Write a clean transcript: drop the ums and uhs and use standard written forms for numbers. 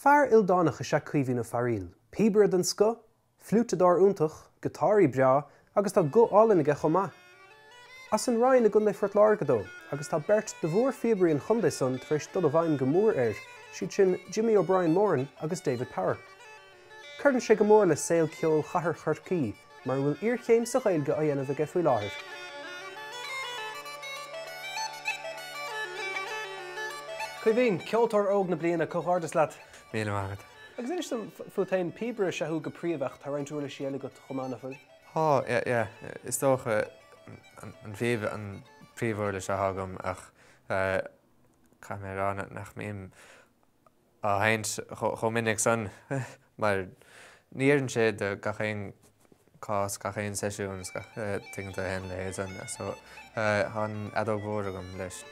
Fear ildánach is ea Caoimhín Ó Fearaíl, píobaire den scoth, fliúiteadóir iontach, giotáraí breá agus tá guth álainn aige chomh maith. As an Rinn i gContae Phort Láirge dó agus tá beirt de mhórphíobairí an chontae san tar éis dul i bhfeidhm go mór air, siad sin Jimmy O'Brien Moran agus David Power. Cuireann sé go mór le saol ceoil chathair Chorcaí, mar a bhfuil iarchéim sa Ghaeilge á dhéanamh aige faoi láthair. Caoimhín, Ceoltóir Óg na Bliana, comhghairdeas leat. Míle maith agat. Agus inis dom fút féin, píobaire is ea thú go príomha ach tá roinnt uirlisí eile agat chomh maith, nach bhfuil? Tá, yeah, yeah. Is dócha an phíb an príomhuirlis atá agam ach caithfidh mé a rá nach mbím á sheinnt chomh minic san mar ní oireann sé do gach aon cás, gach aon seisiún is gach, tuigeann tú féin a leithéid san. So tá an fheadóg mhór agam leis.